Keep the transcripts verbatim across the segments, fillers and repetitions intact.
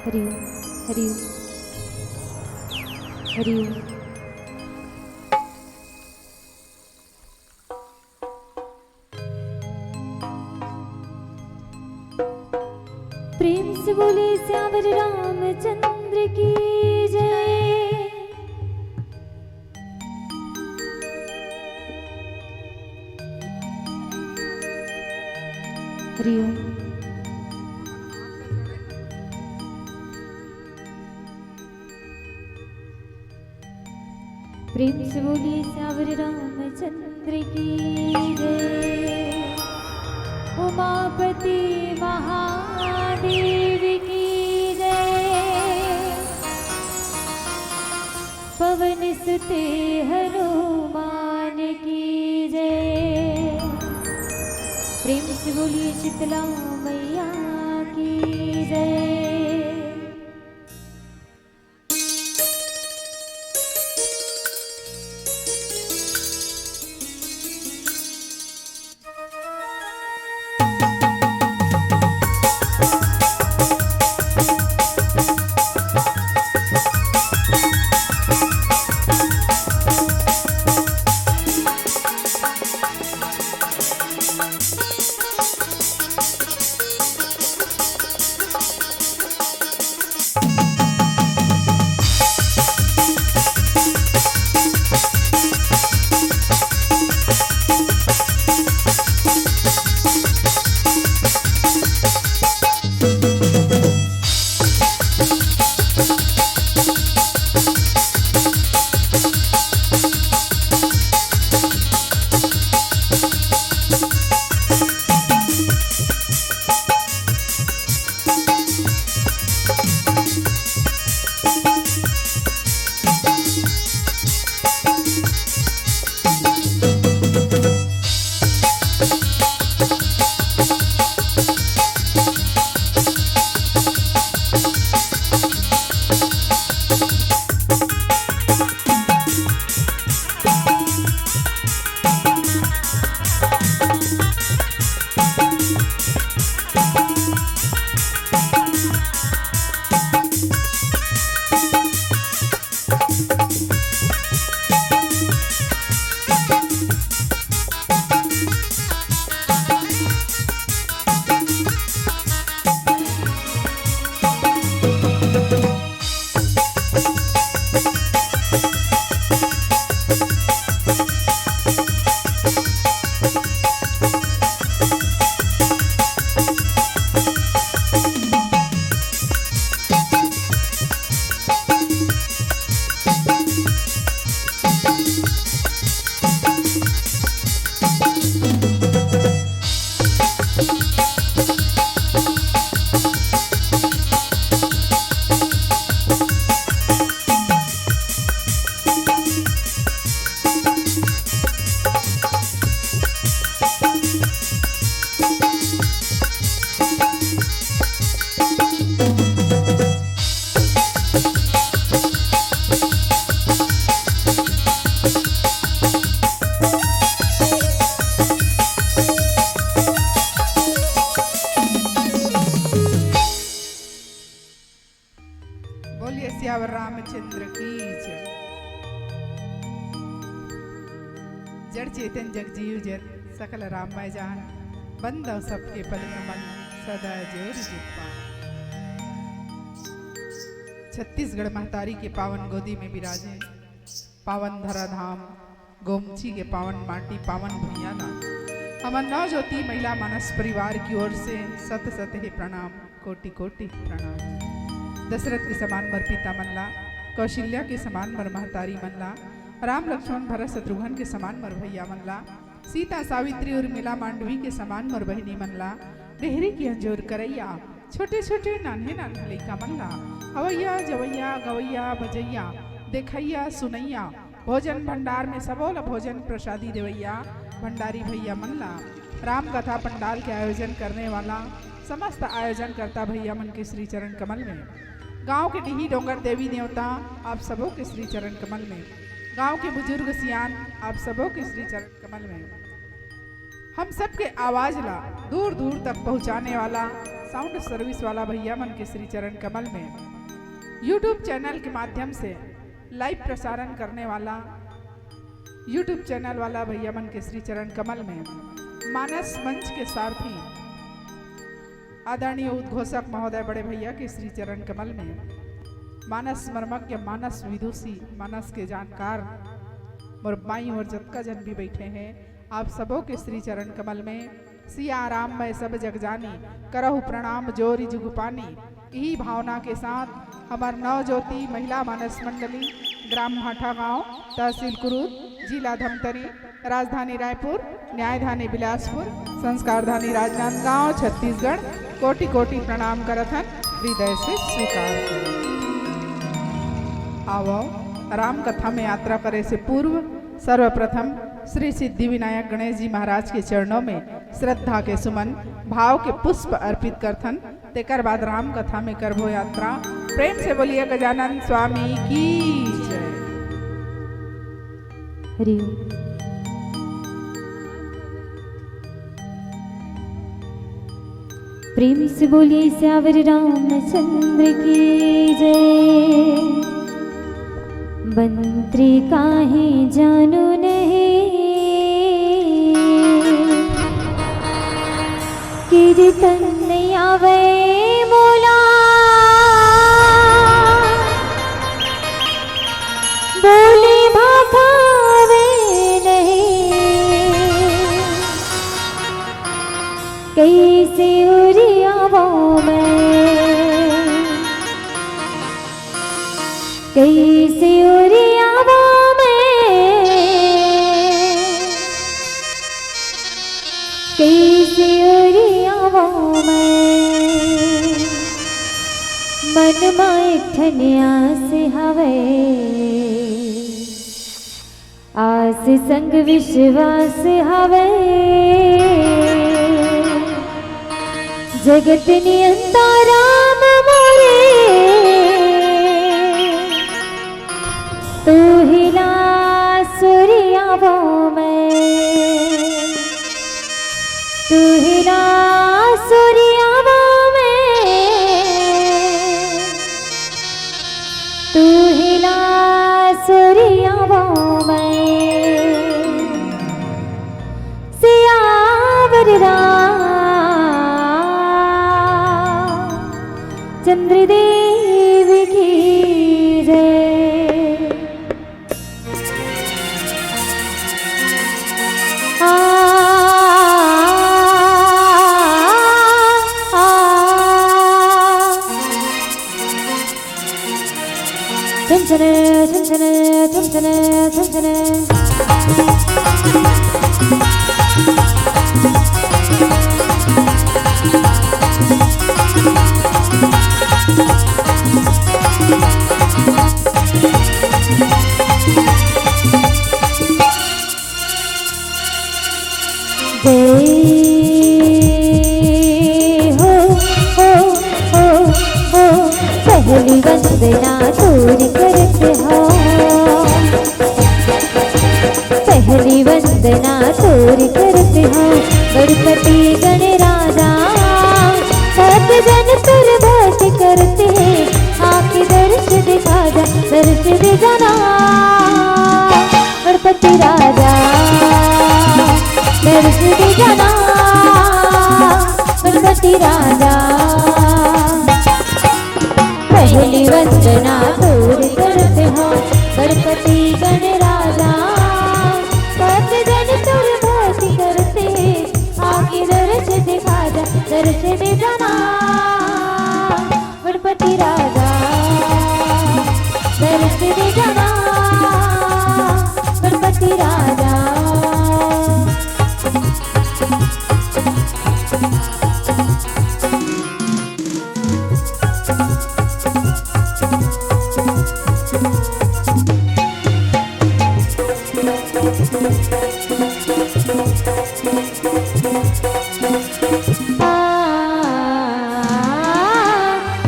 हरि ओम, हरि ओम, हरि ओम। प्रेम से बोले सियावर रामचंद्र की जय। हरि ओम। प्रेम से बोलिए सियावर रामचंद्र की जय, उमापति महादेव की जय, पवन सुते हनुमान की जय। प्रेम से बोलिए शीतला मैया की जय। बोलिए सियावर रामचंद्र की जय। जड़ चेतन जग जीव जत, सकल राममय जान, बंदव सबके पद कमल, सदा जोर जुग पान। छत्तीसगढ़ महतारी के पावन गोदी में विराजे, पावन धरा धाम गोमची के पावन माटी, पावन भुइयां ला हमन नौ ज्योति महिला मानस परिवार की ओर से सत सत हे प्रणाम, कोटि कोटि प्रणाम। दशरथ के समान मर पिता मन ला, कौशल्या के समान मर महतारी मन ला, राम लक्ष्मण भरत शत्रुघ्न के समान मर भैया मन ला, सीता सावित्री उर्मिला मांडवी के समान मर बहिनी मन ला, डेहरी के अंजोर करैया छोटे छोटे नान्हे नान्हे लइका मन ला, अवैया जवैया गवैया बजैया देखैया सुनैया भोजन भंडार में सबो ला भोजन प्रसादी देवैया भंडारी भैया मन ला, राम कथा पंडाल के आयोजन करने वाला समस्त आयोजनकर्ता भैया मन के श्री चरण कमल में, गांव के डीही डोंगर देवी देवता आप सबो के श्री चरण कमल में, गांव के बुजुर्ग सियान आप सबो के श्री चरण कमल में, हम सबके आवाज ला दूर दूर तक पहुंचाने वाला साउंड सर्विस वाला भैया मन के श्री चरण कमल में, YouTube चैनल के माध्यम से लाइव प्रसारण करने वाला YouTube चैनल वाला भैया मन के श्री चरण कमल में, मानस मंच के सारथी आदरणीय उद्घोषक महोदय बड़े भैया के श्री चरण कमल में, मानस मर्मज्ञ, मानस विदुषी, मानस के जानकार मोर माई और जतका जन भी बैठे हैं, आप सबों के श्री चरण कमल में सिया राम मैं सब जग जानी, करहु प्रणाम जोरि जुग पानी। इही भावना के साथ हमर नवज्योति महिला मानस मंडली, ग्राम भाठा गांव, तहसील कुरूद, जिला धमतरी, राजधानी रायपुर, न्यायधानी बिलासपुर, संस्कारधानी राजनांदगांव, छत्तीसगढ़, कोटि कोटि प्रणाम करत हन, हृदय से स्वीकार करो। आवो, राम कथा में यात्रा करे से पूर्व सर्वप्रथम श्री सिद्धि विनायक गणेश जी महाराज के चरणों में श्रद्धा के सुमन, भाव के पुष्प अर्पित करथन। तेकर बाद राम कथा में करबो यात्रा। प्रेम से बोलिए गजानन स्वामी की जय। हरि ओम। प्रेम से बोलिए सियावर रामचंद्र की जय। मंत्री काहे जानो नहीं, कीर्तन नहीं आवे मोला, बोले भाखावे नहीं, कैसे उरियावो मैं, कैसे उरियावो मैं, कैसे उरियावो मैं। मन मा एक ठन आस हवे, आस संग विश्वास हवे। जगत नियंता राम मोरे, तू ही ला सुरियावो मैं, तू ही ला सुरियावो मैं, तू ही ला सुरियावो मैं। सियावर राम चंद्र देव की जय। आ, आ, आ। झुनझुन, झुनझुन, झुनझुन, झुनझुन। जय हो, हो, हो, हो, हो। पहली वंदना तोर करत हौं, पहली वंदना तोर करत हौं, गणपति गणराजा, भक्त जन तोर भजन करत हैं, आके दर्श दिखा जा, दर्श दे जाना। गणपति राजा, दर्श दे जाना, गणपति राजा। पहली वंदना तोर करत हौं, गणपति गणराजा। भक्त जन तोर भजन करत हैं, आके दर्श दिखा जा, दर्श दे जाना। गणपति राजा, दर्श दे जाना, गणपति राजा। आ,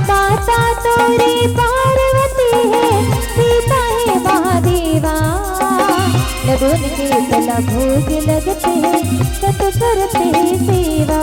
माता तोरे पार्वती हे, सीता हे महादेवा। लड्डून के तला भोग लगत हे, सत करत हे सेवा।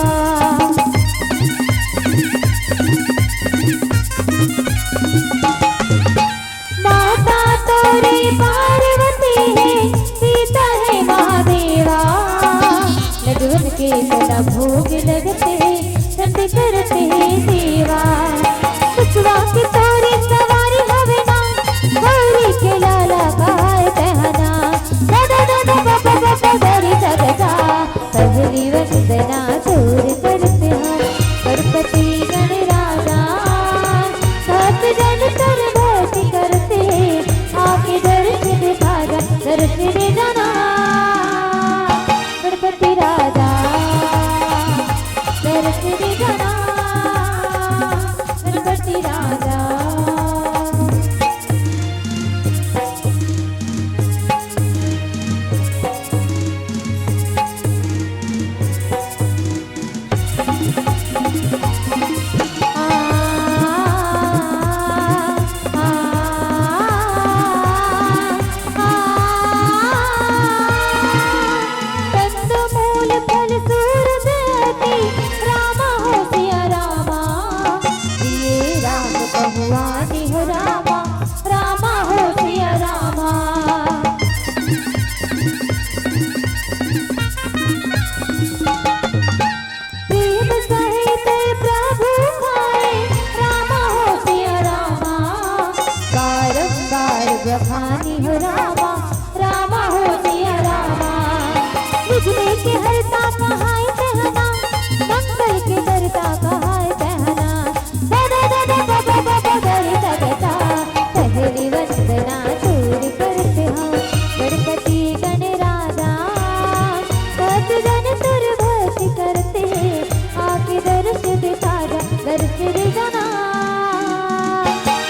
दर्श दे जाना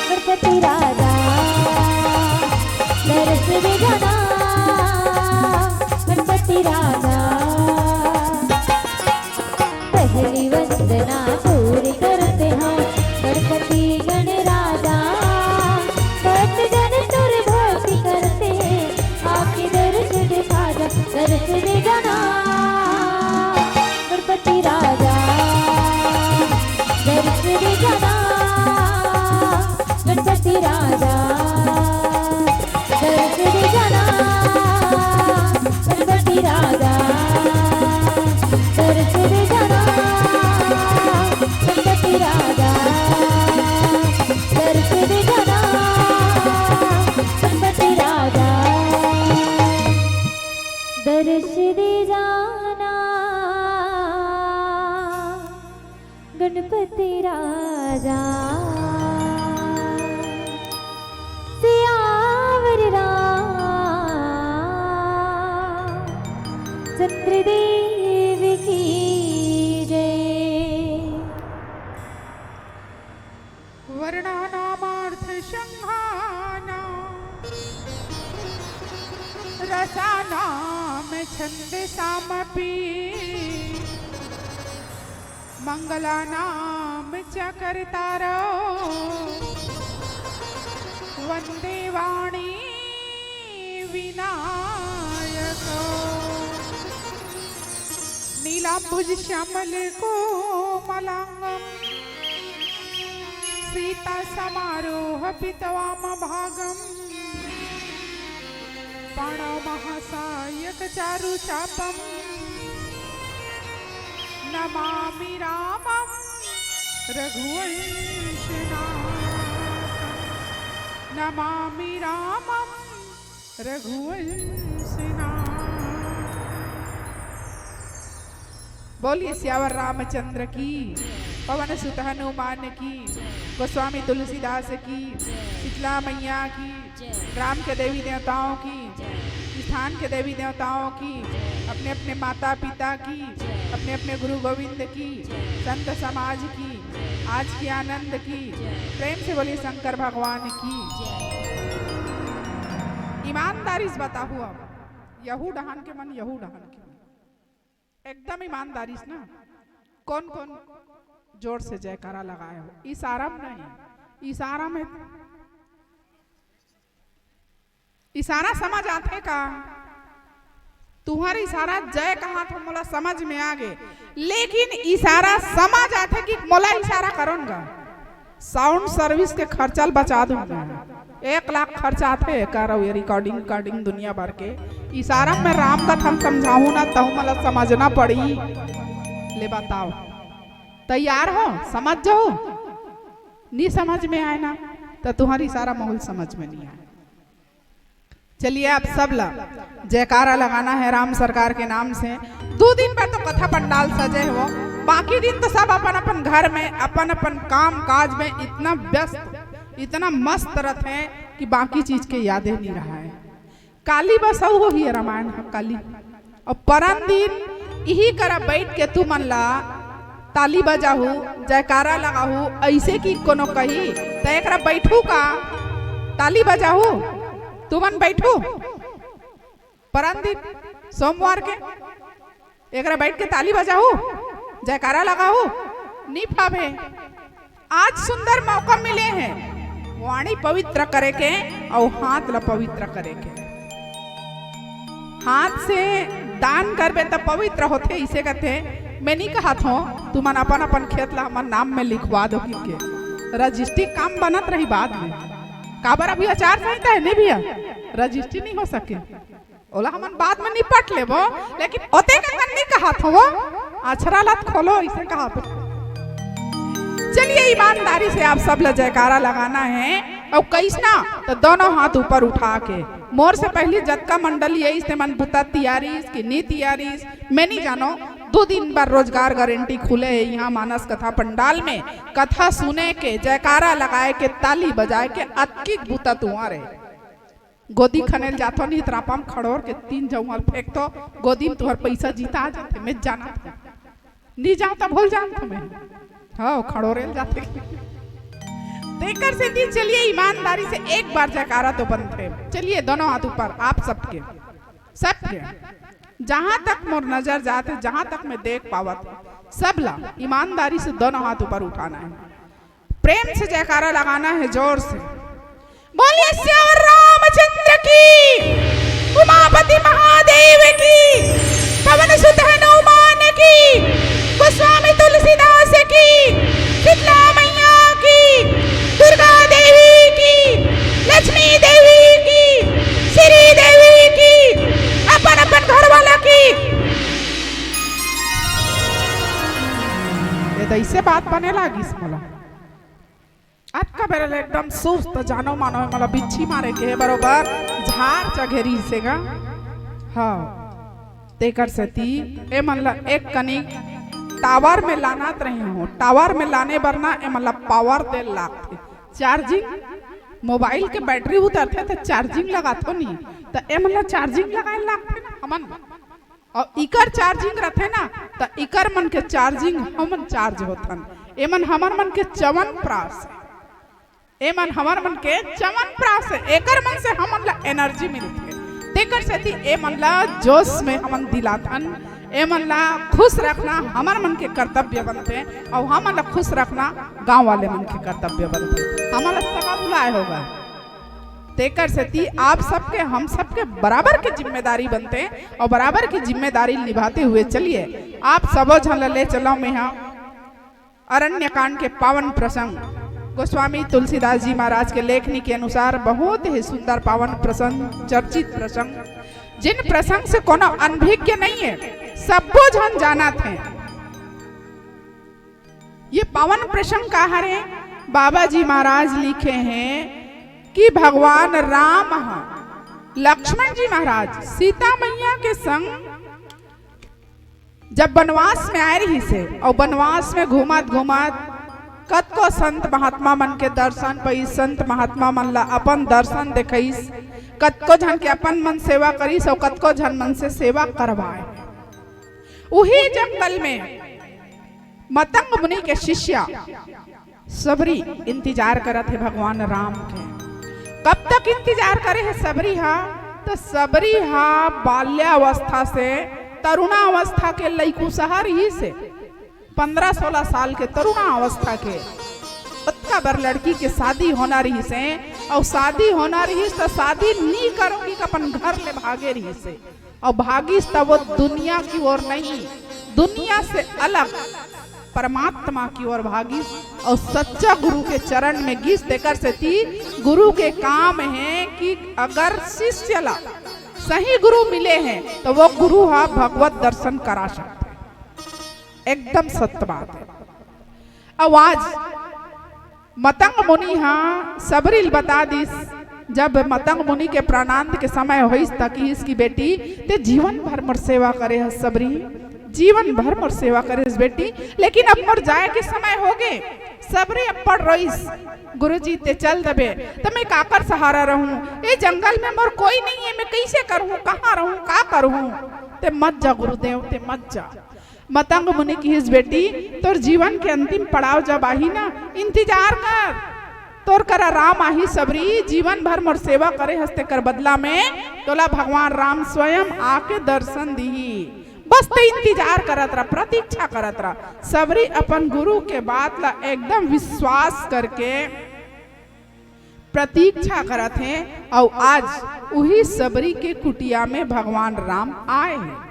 गणपति राजा, दर्श दे जाना गणपति राजा। पहली वंदना तोरी करते हैं गणपति गणराजा, भक्त जन तोर भक्ति करते हैं, आके दर्श दिखा जा, दर्श दे जाना गणपति राजा, दर्श दे जाना गणपति राजा, दर्श दे जाना गणपति राजा, दर्श दे जाना गणपति राजा, दर्श दे जाना गणपति राजा, दर्श दे जाना गणपति राजा। सियावर राम चंद्रदेव की जय। वर्णानामर्थसंघानां रसानां छंदसामपि मंगलानां च कर्तारौ वंदे वाणी विनायकौ। नीलांबुज श्यामल कोमलांगं सीता समारोह पितवाम भागं पाणौ महासायक चारु चापं नमामि रामं रघुवंशनाथं नमामि रामं रघुवंशनाथं। बोलिए सियावर रामचंद्र की, पवन सुत हनुमान की, गोस्वामी तुलसीदास की, शीतला मैया की, ग्राम के देवी देवताओं की, स्थान के देवी देवताओं की, अपने अपने माता पिता की, अपने अपने गुरु गोविंद की, संत समाज की, आज के आनंद की। प्रेम से बोलिए शंकर भगवान की। ईमानदारी से बताहू, अब यहू डहान के मन, यहू डहान के मन, एकदम ईमानदारी से ना, कौन कौन जोर से जयकारा लगाए हो? इशारा में नहीं, इशारा में, इशारा समझ आथे का? तुहर इशारा जय कहा तो मोला समझ में आ गे, लेकिन इशारा समझ आथे कि मोला इशारा करन गा। साउंड सर्विस के खर्चा ल बचा दूं मैं। एक लाख खर्चा आथे एकर अउ ये रिकॉर्डिंग, रिकॉर्डिंग दुनिया भर के। इशारा में राम कथा ल समझाहूं ना, तहू मोला समझना पड़ी। ले बताओ, तैयार हो? समझ जाओ। नी समझ में आए ना, त तुहर इशारा महू ल समझ में नी आए। चलिए, आप सब ला जयकारा लगाना है राम सरकार के नाम से। दू दिन बर तो कथा पंडाल सजे हो, बाकी दिन तो सब अपन अपन घर में, अपन अपन काम काज में इतना व्यस्त, इतना मस्त रथे कि बाकी चीज के यादे नी रहा है। काली बसऊ होही रामायण ह, काली। अउ परन दिन इही करा बइठ के तुमन ला ताली बजाहू, जयकारा लगाहू, अइसे कि कोनो कही, त एकरा बइठू का? ताली बजाहू, तुमन बइठू। परन दिन सोमवार के एकरा बइठ के ताली बजाहू, जयकारा लगाहू, नी फाबे। आज सुंदर मौका मिले हे वाणी पवित्र करे के अउ हाथ ला पवित्र करे के। हाथ से दान करबे त पवित्र होथे, इसे कथे। मैं नी कहत हों तुमन अपन अपन खेत ला हमर नाम में लिखवा दो के। रजिस्ट्री काम बनत रही बाद में। काबर अभी आचार संहिता हे नी भैया, रजिस्ट्री नी हो सके। ओला हमन बाद में निपट लेबो, लेकिन ओते का कन नी कहत हों, अछरा लत खोलो, इसे कहत हों। चलिए, ईमानदारी से आप सब ला जयकारा लगाना हे, अउ कइसना, त दोनों हाथ ऊपर उठा के। मोर से पहिली जतका मंडली आइस, ते मन बुता तियारिस कि नी तियारिस, मैं नी जानों। दू दिन बर रोजगार गारंटी खुले हे इहाँ मानस कथा पंडाल में। कथा सुने के, जयकारा लगाए के, ताली बजाए के, अतकी बुता तुंहर हे। गोदी खने ल जाथो, नी त रापा म खड़ोर के तीन जउहा ल फेंकथो, गोदी म तुंहर पइसा जिता जाथे, मैं जानत हों। नी जाव त भूल जानथो मैं। हाँ, खड़ोरेल जाथे। तेकर सेती चलिए ईमानदारी से एक बार जयकारा तो बनथे। चलिए दोनों हाथ ऊपर, आप सबके, सबके, जहां तक मोर नजर जात हे, जहां तक मैं देख पावत हूं, सब ला ईमानदारी से दोनों हाथ ऊपर उठाना है, प्रेम से जयकारा लगाना है, जोर से। बोलिए सियावर रामचंद्र की, उमापति महादेव की, पवन सुत हनुमान की, गोस्वामी तुलसीदास की, शीतला मैया की, दुर्गा देवी की, लक्ष्मी देवी की, श्री देवी की, अपन अपन घर वाला की। ये तो ऐसे बात बने लागिस मोला। अतका बेरा ले एकदम सुस्त जानो मानो हे, मोला बिच्छी मारे के हे, बरोबर झार चघेरी से गा। हाँ, तेकर सेती ए मन ला एक कनी टावर में लानत रहे हो। टावर में लाने बर ना ए मन ला पावर दे लागथे। चार्जिंग, मोबाइल के बैटरी उतरथे त चार्जिंग लगाथो नी, त ए मन ला चार्जिंग लगाए लागथे ना हमन। अउ इकर चार्जिंग रथे ना, त इकर मन के चार्जिंग हमन चार्ज होथन। एमन हमर मन के चवन प्रास, एमन हमर मन के चवन प्रास हे, एकर मन से हमन ला एनर्जी मिलथे। तेकर सेती एमन ला जोश में हमन दिलाथन, एमन ला खुश रखना हमर मन के कर्तव्य बनथे, अउ हमन ला खुश रखना गांव वाले मन के कर्तव्य बनथे। हमन ला सगा बुलाए होगा। तेकर सेती आप सबके, हम सबके बराबर के जिम्मेदारी बनथे अउ बराबर की जिम्मेदारी निभाते हुए चलिए आप सबो झन ल ले चलव मेहा अरण्य कांड के पावन प्रसंग। गोस्वामी तुलसीदास जी महाराज के लेखनी के अनुसार बहुत ही सुंदर पावन प्रसंग, चर्चित प्रसंग, जिन प्रसंग से कोनो अनभिज्ञ नहीं है, सब्बो झन जानत हे। ये पावन प्रसंग का हरे? बाबा जी महाराज लिखे हैं कि भगवान राम ह लक्ष्मण जी महाराज सीता मैया के संग जब वनवास में आए रहिस हे अउ वनवास में घूमत घूमत कतको संत महात्मा मन के दर्शन पइस, संत महात्मा मन ला अपन दर्शन देखइस, कतको झन के अपन मन सेवा करिस अउ कतको झन मन से सेवा करवाए। उही जंगल में मतंग मुनि के शिष्या सबरी इंतजार करत हे भगवान राम के। कब तक इंतजार करे हे सबरी हा? त सबरी हा बाल्यावस्था से तरुणावस्था के लइकुसहा रहिस हे, पंद्रह सोलह साल के तरुणावस्था के। ओतका बर लड़की के शादी होना रहिस हे, अउ शादी होना रहिस त शादी नी करूंगी के अपन घर ले भागे रहिस हे। अउ भागिस त वो दुनिया की ओर नहीं, दुनिया से अलग परमात्मा की ओर भागिस अउ सच्चा गुरु के चरण में गिस। तेकर सेती गुरु के काम हे कि अगर शिष्य ला सही गुरु मिले हे त वो गुरु हा भगवत दर्शन करा सकथे। एकदम सत्य बात हे। अउ आज मतंग मुनि हा सबरी ल बता दिस, जब मतंग मुनि के प्राणांत के समय होइस त किहिस कि बेटी, ते जीवन भर मोर सेवा करे हस सबरी, जीवन भर मोर सेवा करे हस बेटी, लेकिन अब मोर जाए के समय होगे। सबरी अब्बड़ रोइस, गुरुजी ते चल देबे त मैं काकर सहारा रहूं? ए जंगल में मोर कोई नहीं हे, मैं कइसे करहूं, कहां रहूं, का करहूं? ते मत जा गुरुदेव, ते मत जा। मतंग मुनि किहिस, बेटी, तोर जीवन के अंतिम पड़ाव जब आही ना, इंतजार कर, तोर करा राम आही सबरी। जीवन भर मोर सेवा करे हस, तेकर बदला में तोला भगवान राम स्वयं आके दर्शन दिही। बस ते इंतजार करत रह, प्रतीक्षा करत रह। सबरी अपन गुरु के बात ला एकदम विश्वास करके प्रतीक्षा करत हे, अउ आज उही सबरी के कुटिया में भगवान राम आए हे।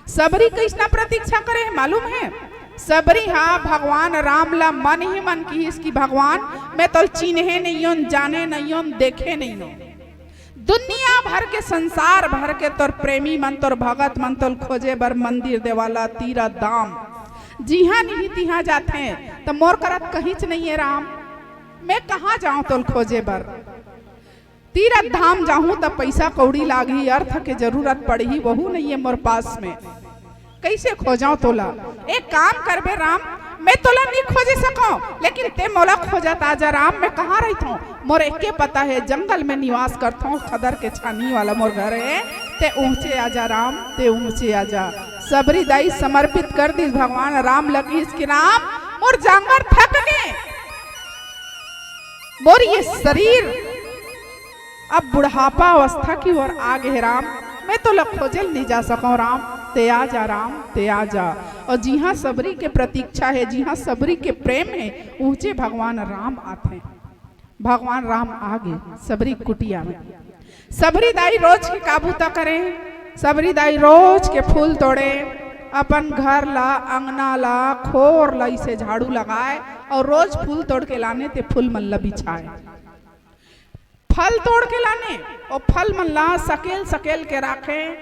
सबरी कइसना प्रतीक्षा करे हे मालूम हे? सबरी हा भगवान राम ला मन ही मन किहिस कि भगवान, मैं तोल चिन्हे नइयों, जाने नइयों, देखे नइयों। दुनिया भर के, संसार भर के तोर प्रेमी मन, तोर भगत मन तोल खोजे बर मंदिर, देवाला, तीरथ, धाम, जिहां नहीं तिहां जाथे, त मोर करा त कहींच नइये राम। मैं कहां जाऊं तोल खोजे बर? तीरथ धाम जाहूं त पइसा कौड़ी लागही, अर्थ के जरूरत पड़ही, वहू नइये मोर पास में। कइसे खोजंव तोला? एक काम करबे राम, मैं तोला नी खोजे सकंव, लेकिन ते मोला खोजत आजा राम। मैं कहां रहिथंव? मोर एके पता हे, जंगल में निवास करथंव, खदर के छानी वाला मोर घर हे। ते उहंचे आजा राम, ते उहंचे आजा। सबरी दाई समर्पित कर दिस भगवान राम ल, किहिस कि राम, मोर जांगर थक गे, मोर ये शरीर अब बुढ़ापा अवस्था की ओर आ गे हे राम, मैं तोला खोजे ल नइ जा सकंव राम, तें आ जा राम, तें आ जा। अउ जिहां सबरी के प्रतीक्षा हे, जिहां सबरी के प्रेम हे, उहचे भगवान राम आथे। भगवान राम आ गे सबरी कुटिया में। सबरी दाई रोज के का बूता करे, सबरी दाई रोज के फूल तोड़े, अपन घर ला, अंगना ला, खोर ला इसे झाड़ू लगाए अउ रोज फूल तोड़ के लाने, ते फूल मन ला बिछाए। फल तोड़ के लाने, अउ फल मन ला सकेल सकेल के राखे,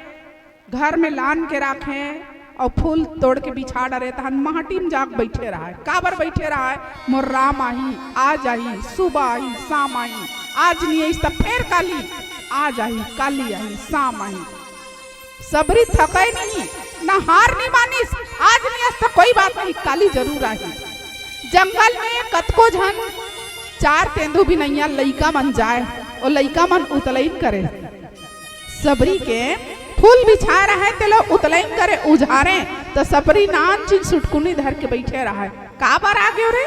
घर में लान के राखे, अउ फूल तोड़ के बिछा डरे, तहन माटी म जाके बइठे रहय। काबर बइठे रहय? मोर राम आही, आ जाही, सुबह आही, शाम आही, आज नइ आइस त फेर काली आ जाही, काली आही, शाम आही। सबरी थकय नहीं, ना हार नइ मानिस, आज नइ आइस त कोई बात नहीं, काली जरूर आही। जंगल में कतको झन चार तेंदू बिनइया लइका मन जाय, ओ लइका मन उतलइन करे। सबरी के फूल बिछाय रहय, तेला उतलइन करे, उझारे, त सबरी नानचिन सुटकुनी धर के बइठे रहय। काबर आ गेव रे?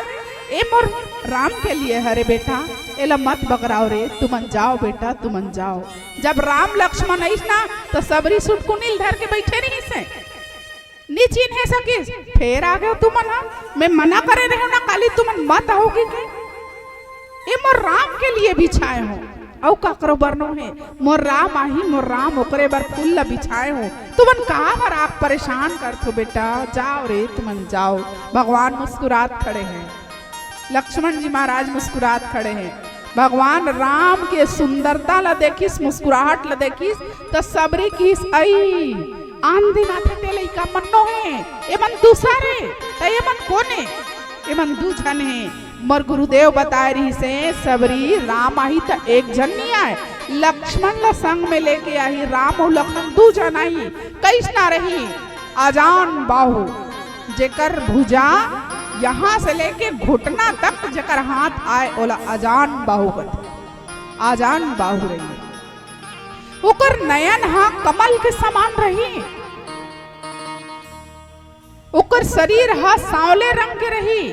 ए मोर राम के लिए हरे बेटा, एला मत बगराव रे, तुमन जाव बेटा, तुमन जाव। जब राम लक्ष्मण आइस ना, त सबरी सुटकुनी ल धर के बइठे रहिस हे। नी चिन्हे सकिस, फेर आ गेव तुमन ह। मैं मना करे रहेंव ना काली, तुमन मत आव कहिके। ए मोर राम के लिए बिछाए हों, अउ काकरो बर नो हे। मोर राम आही, मोर राम, ओकरे बर फूल ला बिछाए हों। तुमन काबर आके परेशान करथो बेटा, जाव रे, तुमन जाव। भगवान मुस्कुरात खड़े हे। लक्ष्मण जी महाराज मुस्कुरात खड़े हे। भगवान राम के सुंदरता ला देखिस, मुस्कुराहट ला देखिस, त सबरी किहिस, "अई, आन दिन आथे ते लइका मन नो हे, एमन दूसर हे, त एमन कोन हे? एमन दू झन हे।" मोर गुरुदेव बताय रिहिस हे, "सबरी, राम आही त एक झन नइ आय, लक्ष्मण ला संग में लेके आही, राम अउ लखन दू झन आही।" कइसना रही? अजान बाहु, जेकर भुजा यहाँ से लेके घुटना तक जेकर हाथ आय, ओला अजान बाहु कथे। अजान बाहु रही। ओकर नयन ह कमल के समान रही, ओकर शरीर ह सांवले रंग के रही,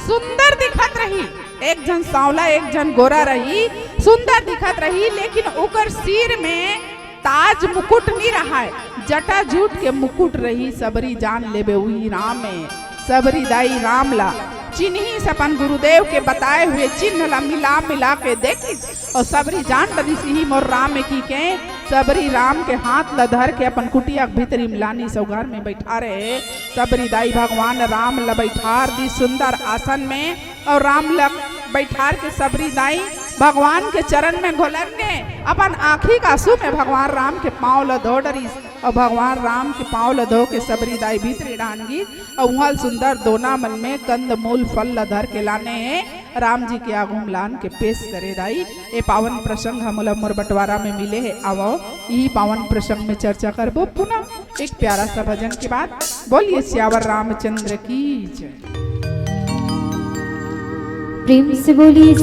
सुंदर दिखत रही। एक झन सांवला, एक झन गोरा रही, सुंदर दिखत रही, लेकिन ओकर सिर में ताज मुकुट नी रहय, जटा जूट के मुकुट रही। सबरी जान लेबे उही राम ए। सबरी दाई राम ला चिन्हिस, अपन गुरुदेव के बताए हुए चिन्ह ला मिला मिला के देखिस अउ सबरी जान डरिस इही मोर राम ए कहिके। सबरी राम के हाथ ला धर के अपन कुटिया के भीतरी में लानिस अउ घर में बइठारे। सबरी दाई भगवान राम ला बइठार दिस सुंदर आसन में। अउ राम ल बइठार के सबरी दाई भगवान के चरण में घोलन गे, अपन आँखी के आंसू में भगवान राम के पाँव ल धो डरिस, अउ भगवान राम के पाँव ल धो के सबरी दाई भीतरी डाहन गिस, अउ उहाँ ल सुंदर दोना मन में कंद मूल फल ल धर के लाने हे, राम जी के आगू म लान के पेश करे दाई। ए पावन प्रसंग ह मोला मोर बंटवारा में मिले हे। आवव, इही पावन प्रसंग में चर्चा करबो पुनः एक प्यारा सा भजन के बाद। बोलिए सियावर रामचंद्र की जय। प्रेम से बोलिए।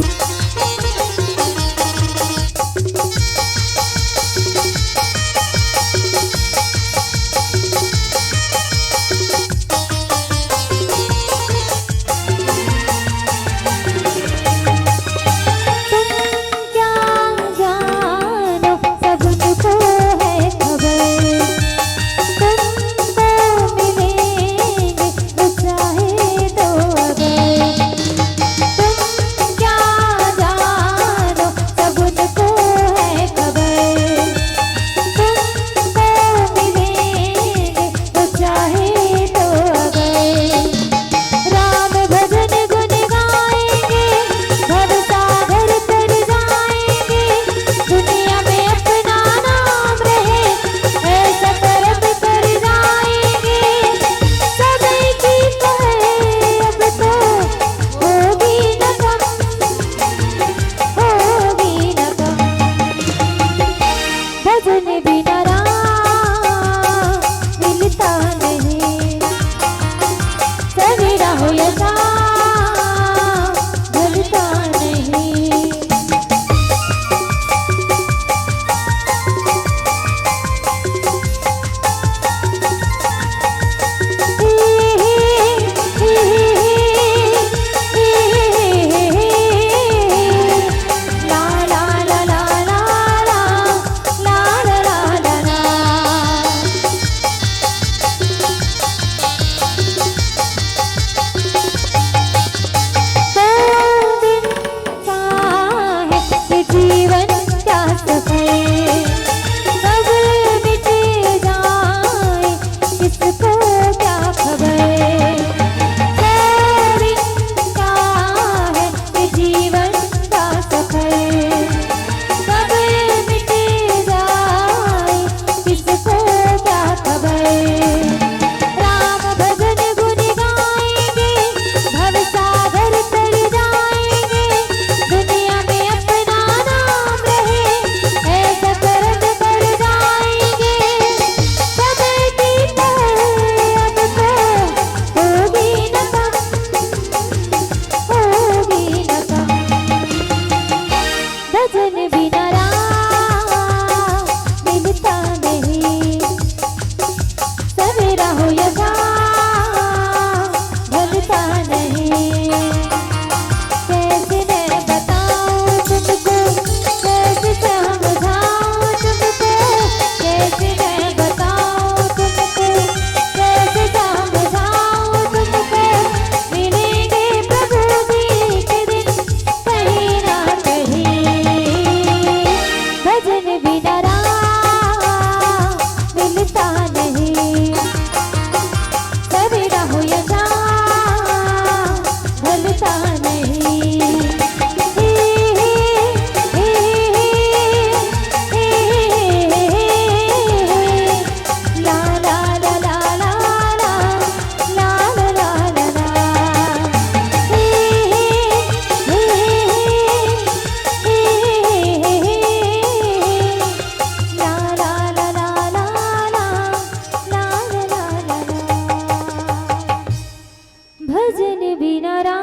भजन बिना राम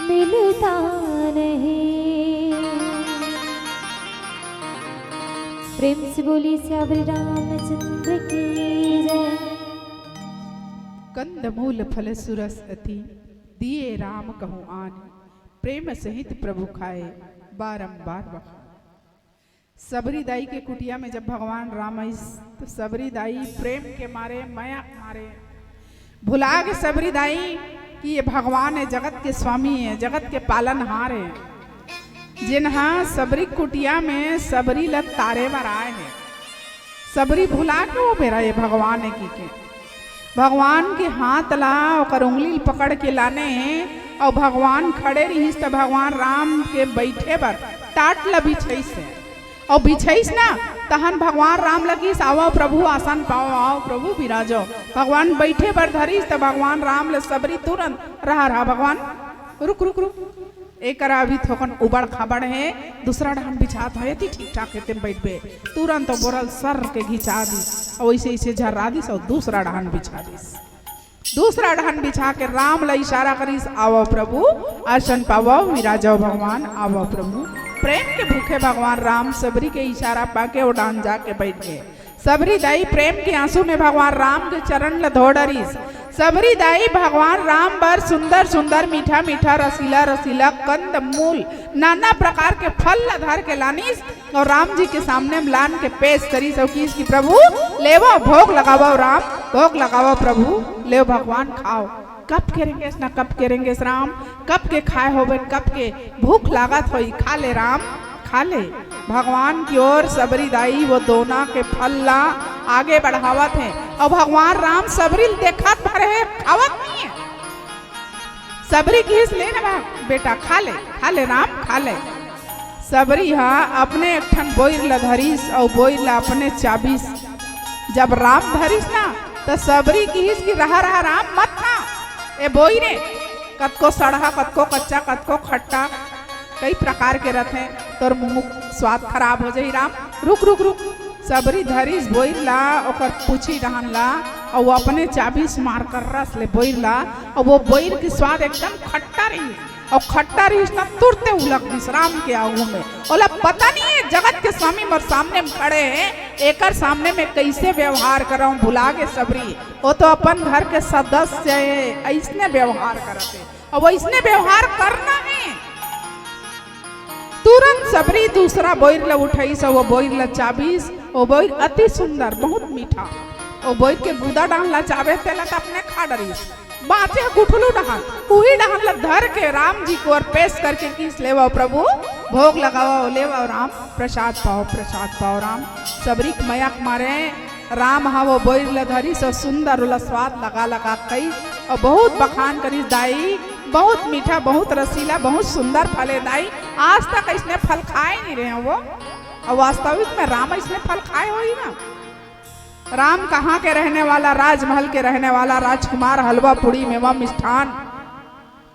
मिलता नहीं। प्रेम से बोली सियावर रामचंद्र की जय। कंद मूल फल सुरस अति, दिए राम कहूँ आन। प्रेम सहित प्रभु खाए, बारंबार बखान। सबरी दाई के कुटिया में जब भगवान राम आइस, तो सबरी दाई प्रेम के मारे, मया के मारे भुला गे सबरी दाई कि ये भगवान है, जगत के स्वामी है, जगत के पालनहार है, जेन हा सबरी कुटिया में सबरी ल तारे बर आए है। सबरी भुला के वो बेरा ये भगवान है की के। भगवान के हाथ ला, ओकर उंगली ल पकड़ के लाने हे, अउ भगवान खड़े रिहिस त भगवान राम के बइठे बर टाट ल बिछाइस हे। अउ बिछाइस ना, तहन भगवान राम ल किहिस, "आवव प्रभु, आसन पावव, आवव प्रभु, बिराजव।" भगवान बइठे बर धरिस त भगवान राम ल सबरी तुरंत, "रहा, रहा भगवान, रुक, रुक, रुक।" एकरा अभी थोकन उबड़ खाबड़ हे, दूसरा डहन बिछात हे, एती ठीक ठाक हे, तेम बइठबे। तुरंत ओ बोरल सर के घिचा दिस, अउ अइसे अइसे झर्रा दिस, अउ दूसरा डहन बिछा दिस। दूसरा डहन बिछा के राम ल इशारा करिस, "आवव प्रभु, आसन पावव, विराजव भगवान, आवव प्रभु।" प्रेम के भूखे भगवान राम सबरी के इशारा पाके ओ डहन जाके बइठ गे। सबरी दाई प्रेम के आंसू में भगवान राम के चरण ल धो डरिस। सबरी दाई भगवान राम बर सुंदर सुंदर, मीठा मीठा, रसीला रसीला कंद मूल, नाना प्रकार के फल ल धर के लानिस अउ राम जी के सामने म लान के पेश करिस अउ किहिस कि, "प्रभु, लेवव, भोग लगावव राम, भोग लगावव प्रभु, लेव भगवान, खाव।" कब के रेंगेस ना, कब के रेंगेस राम, कब के खाए होबे, कब के भूख लागत होही, खा ले राम, खा ले। भगवान की ओर सबरी दाई वो दोना के फल ला आगे बढ़ावत हे, अउ भगवान राम सबरी ल देखत भर हे, खावत नहीं हे। सबरी किहिस, "ले ना बा-, बेटा, खा ले, खा ले राम, खा ले।" सबरी हा अपने एक ठन बोइर ल धरिस, अउ बोइर ल अपने चाबिस। जब राम धरिस ना, त सबरी किहिस कि, "रहा, रहा राम, मत खा, ए बोइर ए।" कतको सड़हा, कतको कच्चा, कतको खट्टा, कई प्रकार के रथे। तोर मुंह स्वाद खराब हो जाही राम, रुक, रुक, रुक। सबरी धरिस बोइर ला, ओकर पूछी डहन ला, अउ अपने चाबिस मार कर रस ले बोइर ला, अउ वो बोइर के स्वाद एकदम खट्टा रहिस, अउ खट्टा रहिस ना, तुरते उलक दिस राम के आगू में। ओला पता नहीं हे, जगत के स्वामी मोर सामने में खड़े हे, एकर सामने में कइसे व्यवहार करंव, भुला गे सबरी। वो तो अपन घर के सदस्य हे, अइसने व्यवहार करत हे। अब अइसने व्यवहार करना हे। तुरंत सबरी दूसरा बोइर ल उठाइस, वो बोइर ल चाबिस। वो बोइर अति सुंदर, बहुत मीठा। वो बोइर के गुदा डहन ल चाबे, तेला त अपने खा डरिस। बांचे गुठलू डहन, उही डहन ल धर के राम जी के ओर पेश करके किहिस, "लेवव प्रभु, भोग लगावव, लेवव राम, प्रसाद पावव, प्रसाद पावव राम।" सबरी के मया के मारे राम हा वो बोइर ल धरिस अउ सुंदर ओला स्वाद लगा लगा खाइस अउ बहुत बखान करिस, "दाई, बहुत मीठा, बहुत रसीला, बहुत सुंदर फल हे दाई, आज तक अइसने फल खाए नहीं रहेंव वो।" अउ वास्तविक में राम अइसने फल खाए होही ना। राम कहाँ के रहने वाला, राजमहल के रहने वाला राजकुमार, हलवा पूड़ी मेवा मिष्ठान,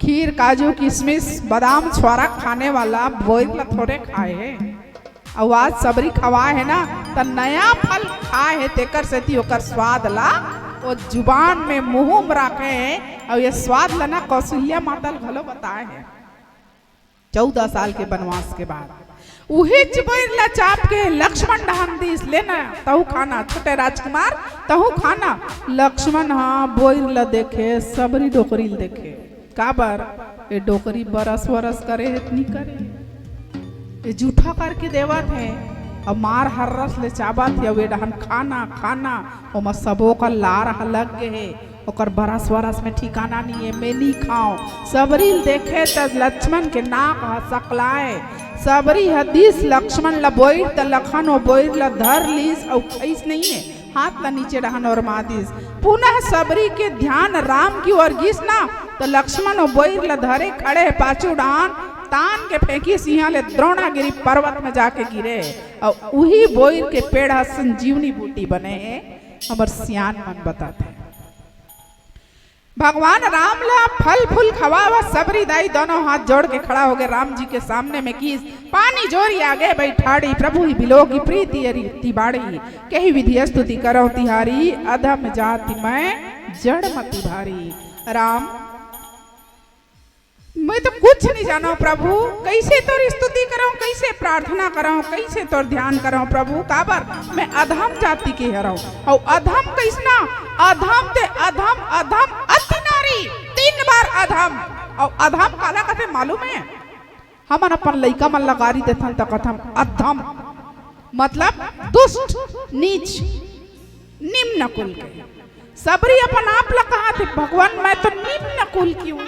खीर, काजू, किशमिश, बादाम, छुआरा खाने वाला बोइर ल थोरे खाए हे। अउ आज सबरी खवाए हे ना, त नया फल खाए हे, तेकर सेती ओकर स्वाद ला वो जुबान में, मुंह में राखे हे। अउ ये स्वाद ला ना कौशल्या माता ल घलो बताए हे, चौदह साल के बनवास के बाद। उहीच बोइर ला चाब के लक्ष्मण डहन दिस, "ले ना, तहूं खा ना, छोटे राजकुमार, तहूं खा ना।" लक्ष्मण हा बोइर ला देखे, सबरी डोकरी ल देखे, काबर ए डोकरी बरस वरस करे हे त नी करे, ए जूठा करके देवत हे। अब मार हर्रस ले चाबत हे, अब ए डहन खाना खाना, ओमा सबो का लार ह लग गे हे, ओकर बरस वरस में ठिकाना नी हे, मैं नी खांव। सबरी ल देखे त लक्ष्मण के नाक ह सकलाए। सबरी ह दिस लक्ष्मण ल बोइर, त लखन ओ बोइर ल धर लीस अउ खइस नहीं हे। हाथ ला नीचे डहन ओरमा दिस। पुनः सबरी के ध्यान राम की ओर गिस ना, त लक्ष्मण ओ बोइर ला धरे खड़े हे पाछू डहन, तान के फेंकिस इहाँ ले द्रोणागिरी पर्वत में जाके गिरे। अउ उही बोइर के पेड़ ह संजीवनी बूटी बने हे, हमर सियान मन बताथे। भगवान राम ला फल फूल खवावा, सबरी दाई दोनों हाथ जोड़ के खड़ा होगे राम जी के सामने में किस, पानी जोरी आगे बैठाड़ी, प्रभु ही बिलोकी प्रीति अरी तिबाड़ी, कही विधि स्तुति करौं तिहारी, अधम जाति मैं जड़ मति भारी। राम, मैं तो कुछ नहीं जानौं प्रभु, कैसे तोर स्तुति करौं, कैसे प्रार्थना करौं, कैसे तोर ध्यान करौं प्रभु, काबर मैं अधम जाति के हरौं। अउ अधम कैसना? अधम ते अधम, अधम अति नारी। तीन बार अधम। अउ अधम काला कथे मालूम हे? हमन अपन लइका मन ला गारी देथन त कथन अधम, मतलब दुष्ट, नीच, निम्न कुल के। सबरी अपन आप ला कहाथे, "भगवान, मैं तो निम्न कुल की हूँ,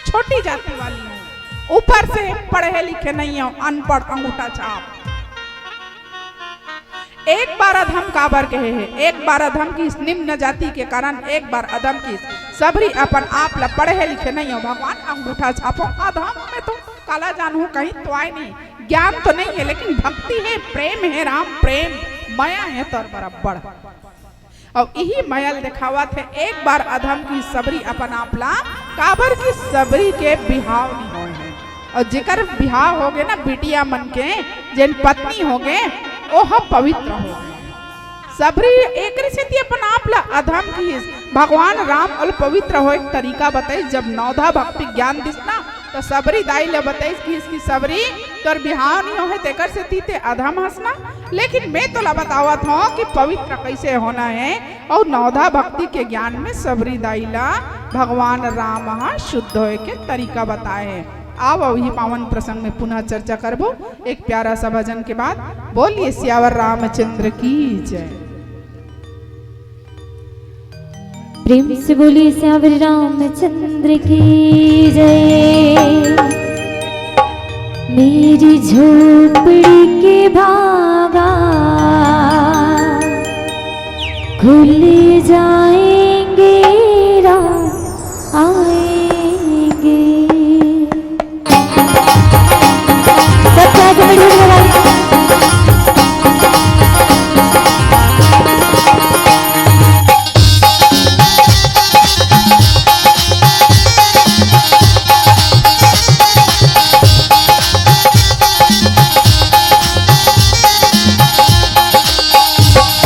छोटी जाति वाली हूँ, ऊपर से पढ़े लिखे नहीं हूँ, अनपढ़, अंगूठा छाप।" एक बार अधम काबर कहे हे? एक बार अधम किस निम्न जाति के कारण, एक बार अधम किस सबरी अपन आप ला पढ़े लिखे नहीं हूँ, भगवान अंगूठा छाप हूँ, अधम में तो काला जानहूँ, कहीं तो आय नहीं, ज्ञान तो नहीं हे, लेकिन भक्ति हे, प्रेम हे, राम प्रेम, मया हे तोर बराबर। अउ इही मया ल देखावत हे, एक बार अधम किस सबरी अपन आप ला, काबर कि सबरी के बिहाव नहीं होय हे। अउ जेकर बिहाव होगे ना बिटिया मन के, जेन पत्नी होगे, ओह पवित्र होगे। सबरी एकरे सेती अपन आप ला अधम किस, भगवान राम ओला पवित्र होय के तरीका बताइस। जब नवधा भक्ति ज्ञान दिस ना, त सबरी दाई ला बताइस किस कि सबरी, तोर बिहाव नहीं होहे, तेकर सेती ते अधम हस ना। लेकिन मैं तोला बतावत हौं कि पवित्र कैसे होना हे, अउ नवधा भक्ति के ज्ञान में सबरी दाई ला भगवान राम ह शुद्ध होय के तरीका बताए हे। आव, अउ इही पावन प्रसंग में पुनः चर्चा करबो एक प्यारा सा भजन के बाद। बोलिए सियावर रामचंद्र की जय। प्रेम से बोलिए सियावर रामचंद्र की जय। मेरी झोपड़ी के भागा खुल जाएंगे, राम आएंगे। सबसे आगे बढ़िए भाई।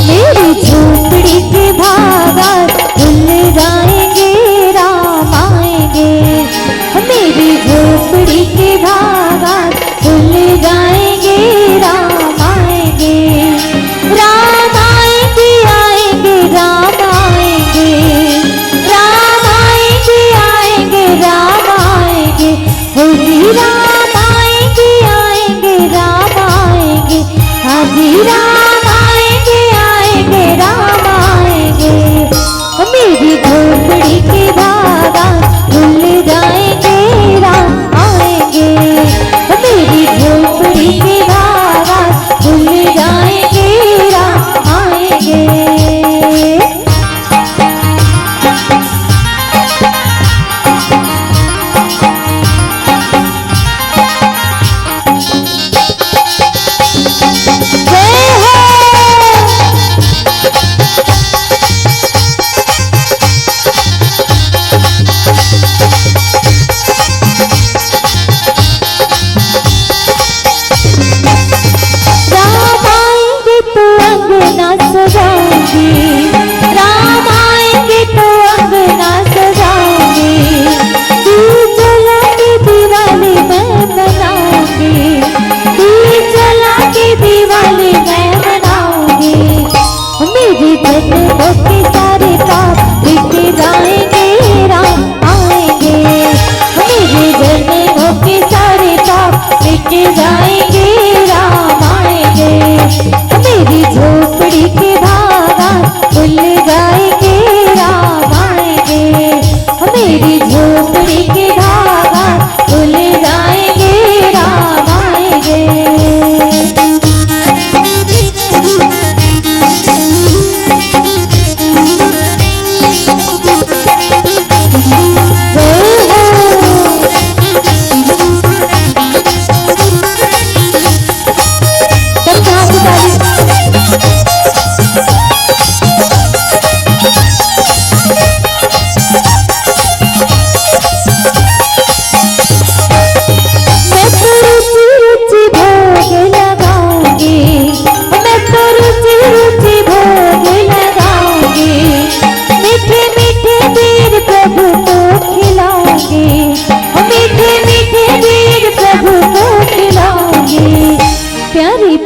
मेरी झोपड़ी के भागा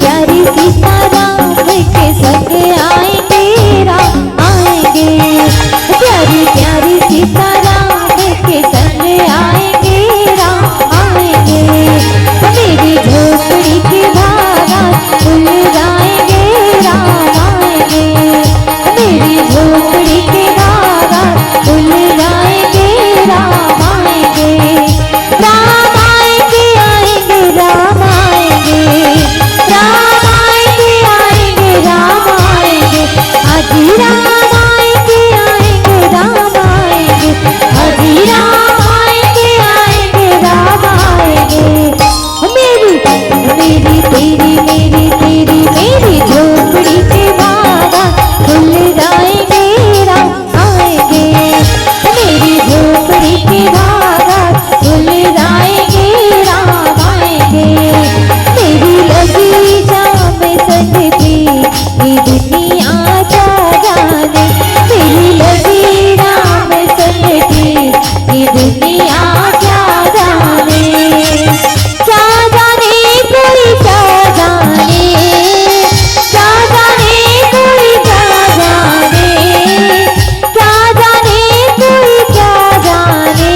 प्यारी सीताराम के संग आएंगे, राम आएंगे। प्यारी प्यारी सीताराम के संग आएंगे, राम आएंगे। मेरी झोपड़ी के बारात फुलराएंगे, राम आएंगे। मेरी झोपड़ी के बारात फुलराएंगे, राम आएंगे। राम आएंगे, आएंगे, राम आएंगे। राम आएंगे, आएंगे, राम आएंगे। आज ही राम आएंगे, आएंगे, राम आएंगे। आज ही राम आएंगे, आएंगे, राम आएंगे। मेरी, मेरी, तेरी, मेरी, तेरी, मेरी झोपड़ी के बारात फुलराएंगे, राम आएंगे। मेरी झोपड़ी के बारात फुलराएंगे, राम आएंगे। मेरी लगी राम संगती, ये दुनिया क्या जाने। मेरी लगी राम संगती, ये दुनिया क्या जाने। क्या जाने कोई क्या जाने, क्या जाने कोई क्या जाने, क्या जाने कोई क्या जाने,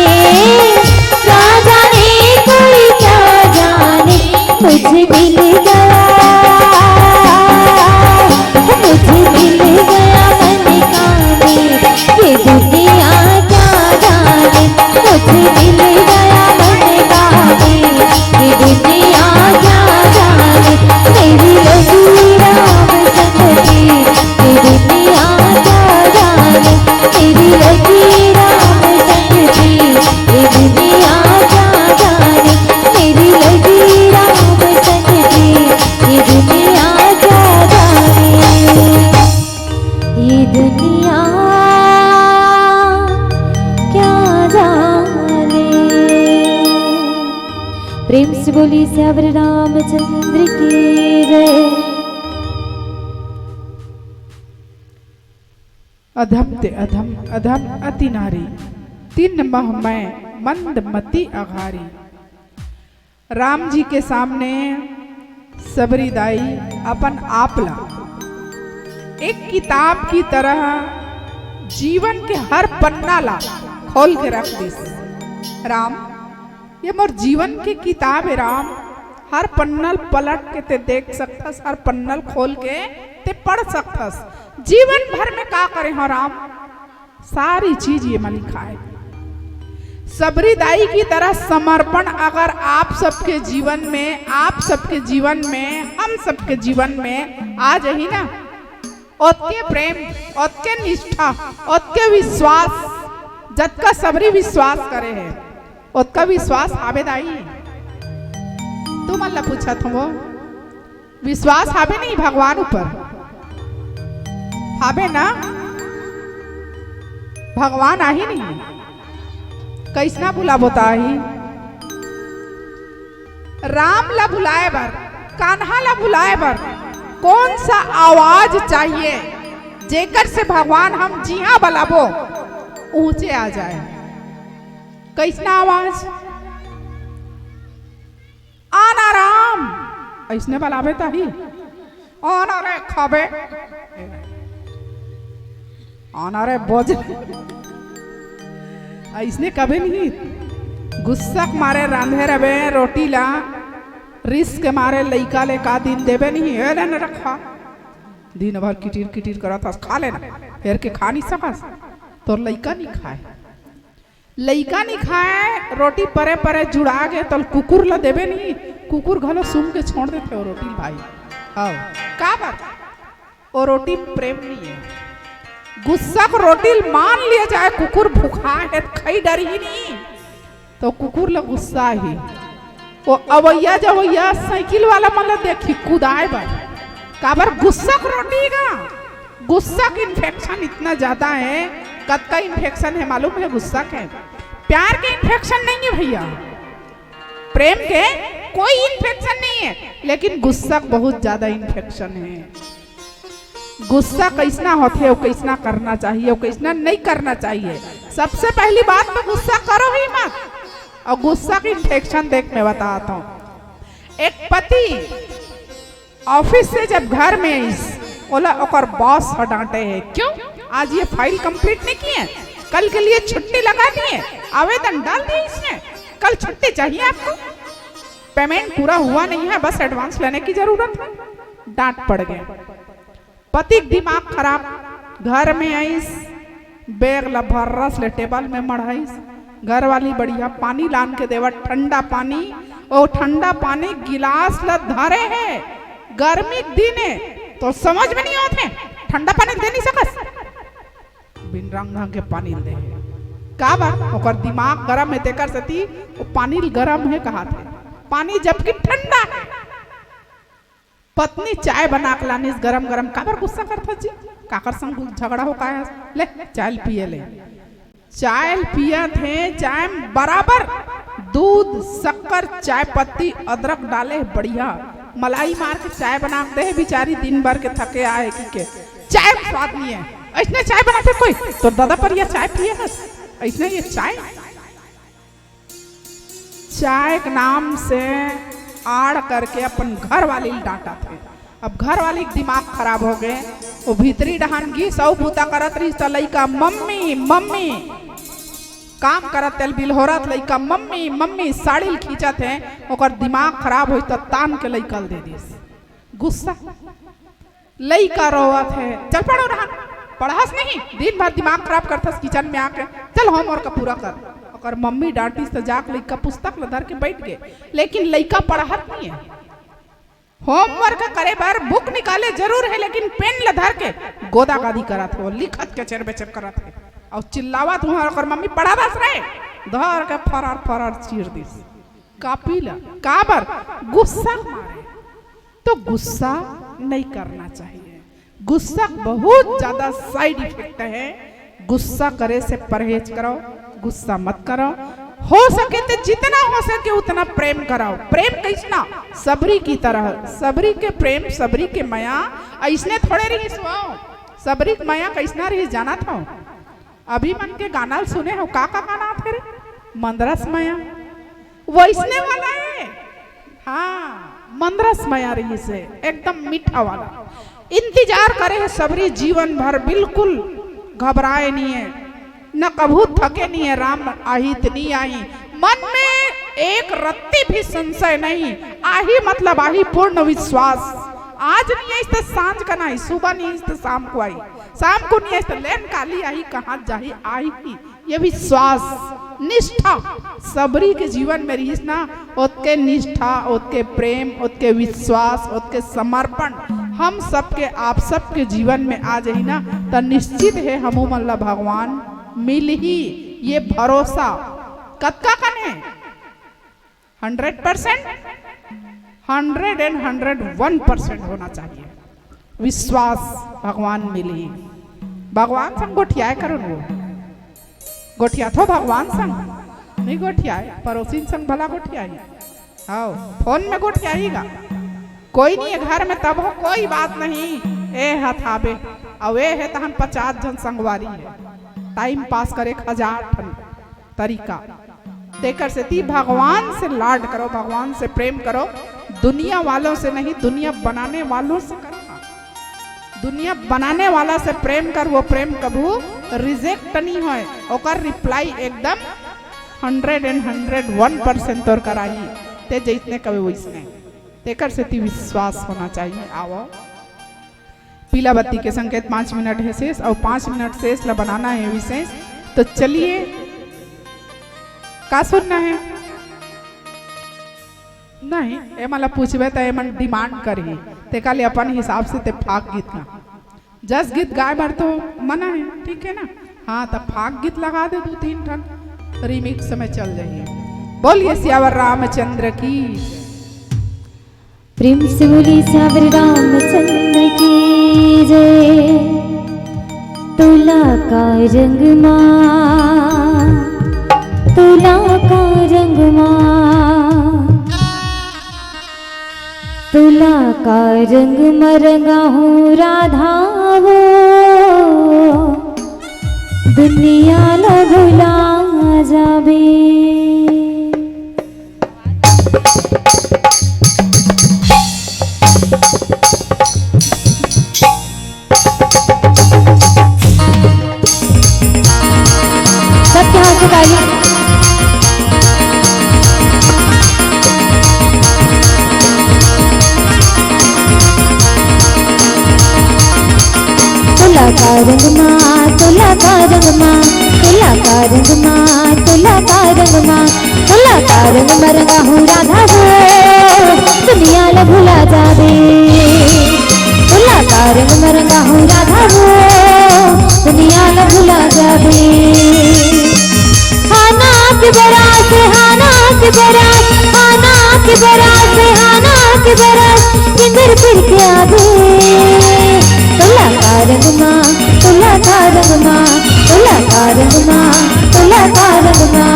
क्या जाने कोई क्या जाने। मुझे मिल गया, मुझे मिल गया मन का मीर, ये दुनिया क्या जाने। मुझे मिल गया मन का मीर, ये दुनिया क्या जाने। मेरी लगी राम संगती, ये दुनिया क्या जाने। मेरी लगी राम संगती, ये दुनिया क्या जाने। मेरी लगी राम संगती, ये दुनिया क्या जाने। ये दुनिया क्या जाने। प्रेम से बोली सियावर रामचंद्र की जय। अधम ते अधम, अधम अति नारी, तिन मह मैं मंद मति अघारी। राम जी के सामने सबरी दाई अपन आप ला एक किताब की तरह जीवन के हर पन्ना ला खोल के रख दिस। राम, ये मोर जीवन के किताब है राम, हर पन्ना ल पलट के ते देख सकथस, हर पन्ना ल खोल के ते पढ़ सकथस। जीवन भर में का करे हो राम, सारी चीज ये में लिखाए। सबरी दाई की तरह समर्पण अगर आप सबके जीवन में, आप सबके जीवन में, हम सबके जीवन में आ जाही ना, ओतके प्रेम, ओतके निष्ठा, ओतके विश्वास, जतका सबरी विश्वास करे है, ओतका विश्वास हावे दाई? तुमन ला पूछत हवं, विश्वास हावे नहीं भगवान ऊपर? हावे ना? भगवान आही नहीं? कइसना बुलाबो त आही? राम ला बुलाए बर, कान्हा ला बुलाए बर कौन सा आवाज चाहिए, जेकर से भगवान हम जिहां बलाबो, ऊंचे आ जाए? कइसना आवाज? आना राम, अइसने बलाबे त आही। आना रे खाबे, आना रे बोज, अइसने कबे नहीं। गुस्सा के मारे रांधे रबे रोटी ला, रिस के मारे लइका ले का दिन देबे नहीं। ए ले न रखा, दिन भर किटिर किटिर करत हस, खा लेना, फेर के खा नहीं सकस, तोर लइका नहीं खाए। लइका नहीं खाए, रोटी परे परे जुड़ा गे, तल कुकुर ला देबे नहीं, कुकुर घलो सूंघ के छोड़ देथे वो रोटी ल भाई। आओ, का बात? वो रोटी में प्रेम नहीं है। गुस्सा के रोटी ल मान लिया जाए, कुकुर भुखा है, खई डरही नहीं, तो कुकुर ला गुस्सा ही। वो अवैया जवैया साइकिल वाला मन ला देखी कुदाए बर, काबर गुस्सा के रोटी गा। गुस्सा के इन्फेक्शन इतना ज्यादा है, कतका इन्फेक्शन है मालूम है गुस्सा के? प्यार के इन्फेक्शन नहीं है भैया, प्रेम के कोई इन्फेक्शन नहीं है, लेकिन गुस्सा के बहुत ज्यादा इन्फेक्शन है। गुस्सा कइसना होथे अउ कइसना करना चाहिए अउ कइसना नहीं करना चाहिए। सबसे पहली बात तो गुस्सा करो ही मत, अउ गुस्सा के इन्फेक्शन देख मैं बतात हूँ। एक पति ऑफिस से जब घर में आइस, ओला ओकर बॉस ह डांटे हे, "क्यों आज ये फाइल कंप्लीट नहीं किए? कल के लिए छुट्टी लगा दिए, आवेदन डाल दिए इसमें, कल छुट्टी चाहिए आपको, पेमेंट पूरा हुआ नहीं है, बस एडवांस लेने की जरूरत है।" डांट पड़ गए। पति के दिमाग खराब, घर में आइस, बैग ला भर्रस ले टेबल में मढ़ाइस। घर वाली बढ़िया पानी लान के देवत, ठंडा पानी, ओ ठंडा पानी गिलास ला धरे हे, गर्मी के दिन हे, तो समझ में नहीं आवत हे, ठंडा पानी दे नहीं सकस, बिन रंग ढंग के पानी दे हे। काबर? ओकर दिमाग गरम हे, तेकर सेती ओ पानी गरम हे कहात हे, पानी जबकि ठंडा हे। पत्नी चाय बना के लानिस गरम गरम, "काबर गुस्सा करथस जी? काकर संग झगड़ा हो काय हस? ले, चाय ल पिए ले।" चाय ल पियत हे, चाय में बराबर दूध, शक्कर, चाय पत्ती, अदरक डाले हे, बढ़िया मलाई मार के चाय बना के दे हे। बिचारी दिन भर के थके आए हे, कि के चाय में स्वाद नहीं है, ऐसने चाय बनाथे कोई? तोर दादा पर यह चाय पिए हस, ऐसने ये चाय चाय के नाम से आड़ करके अपन घर वाली ल डांटत हे। अब घर वाली के दिमाग खराब हो गए, वो भीतरी डहान गिस, अउ बूता करत रहिस त लइका, "मम्मी, मम्मी।" काम करत तेल बिलहोरत लइका, "मम्मी, मम्मी।" साड़ी ल खींचत हे, ओकर दिमाग खराब होइस त तान के लइका ल दे दिस। गुस्सा। लइका रोवत हे, "चल पढ़ो रहन, पढ़स नहीं, दिन भर दिमाग खराब करथस किचन में आके, चल होमवर्क पूरा कर।" ओकर मम्मी डांटिस त जाके लइका पुस्तक ल धर के बैठ गे, लेकिन लइका पढ़त नहीं है। होमवर्क करे बर बुक निकाले जरूर है, लेकिन पेन ल धर के गोदा गादी करत हे, लिखत के चेर बेचेर करत हे, अउ चिल्लावत हुआ ओकर मम्मी, "पढ़ा दस रे।" धर के फरार फरार चीर दिस। कापी ला, काबर? गुस्सा के मारे। तो गुस्सा नहीं करना चाहिए। गुस्सा बहुत ज्यादा साइड इफेक्ट है। गुस्सा करे से परहेज करो, गुस्सा मत करो। हो सके तो जितना हो सके उतना प्रेम कराओ। प्रेम कैसना? सबरी की तरह। सबरी के प्रेम, सबरी के मया ऐसने थोड़े रहिस हो। सबरी के मया कैसना रहिस जानत हो? अभी मन के गाना ल सुने हो, का का गाना आथे रे? मंदरस मया, वैसने वाला है। हाँ, मंदरस मया रहिस हे, एकदम मीठा वाला। इंतजार करे हे सबरी जीवन भर, बिल्कुल घबराए नहीं है, न कभू थके नहीं है। राम आही त नहीं आही, मन में एक रत्ती भी संशय नहीं। आही मतलब आही, पूर्ण विश्वास। आज नहीं आइस त सांझ कन आही, सुबह नहीं आइस त शाम को आही, शाम को नहीं आइस त लेन काली आही, कहाँ जाही, आही ही। ये विश्वास, निष्ठा सबरी के जीवन में रहिस ना, ओतके निष्ठा, ओतके प्रेम, ओतके विश्वास, ओतके समर्पण हम सबके, आप सबके जीवन में आ जाही ना, त निश्चित है हमू मन ला भगवान मिलही। ये भरोसा कतका कन है? Hundred percent, hundred and hundred one percent होना चाहिए विश्वास। भगवान मिलही। भगवान संग गोठियाए करो न, वो गोठियाथो भगवान संग, नहीं गोठियाए, पड़ोसिन संग भला गोठियाई। आओ, फोन में गोठियाई गा। कोई नहीं है घर में तब हो, कोई बात नहीं। ए हथाबे, अउ ए है तहन पचास झन संगवारी है, टाइम पास करे के हजार ठन तरीका। तेकर सेती भगवान से लाड करो, भगवान से प्रेम करो, दुनिया वालों से नहीं, दुनिया बनाने वालों से करो ना। दुनिया बनाने वाला से प्रेम कर, वो प्रेम कभू रिजेक्ट नहीं होय, ओकर रिप्लाई एकदम hundred and hundred one percent तोर कराही। ते जैसने कवे वैसने, तेकर सेती विश्वास होना चाहिए। आवो, पीला बत्ती के संकेत, पाँच मिनट है शेष अउ पाँच मिनट शेष ला बनाना है विशेष। तो चलिए, का सुनना है? नहीं, एमन ला पूछबे त एमन डिमांड करही, तेका ले अपन हिसाब से ते फाक गीत ला। जस गीत गाए बर तो मना है, ठीक है ना? हाँ, त फाक गीत लगा दे दू तीन ठन, रिमिक्स में चल जाइए। बोलिए सियावर रामचंद्र की। प्रेम से बोली सावर रामचंद्र की जय। तोला का रंग मा, तोला का रंग मा, तोला का रंग मा रंगा हूँ राधा वो, दुनिया ला भुला जाबे। यहाँ से ताली। तोला का रंग मा, तोला का रंग मा, तोला का रंग मा, तोला का रंग मा, तोला का रंग मा रंगाहूँ राधा वो, दुनिया ला भुला जाबे। तोला का रंग मा रंगाहूँ राधा वो, दुनिया ला भुला जाबे। हाना के बरात, हाना के बरात, हाना के बरात, हाना के बरात, किंदर फिर के आबे। तोला का रंग मा, तोला का रंग मा, तोला का रंग मा, तोला का रंग मा,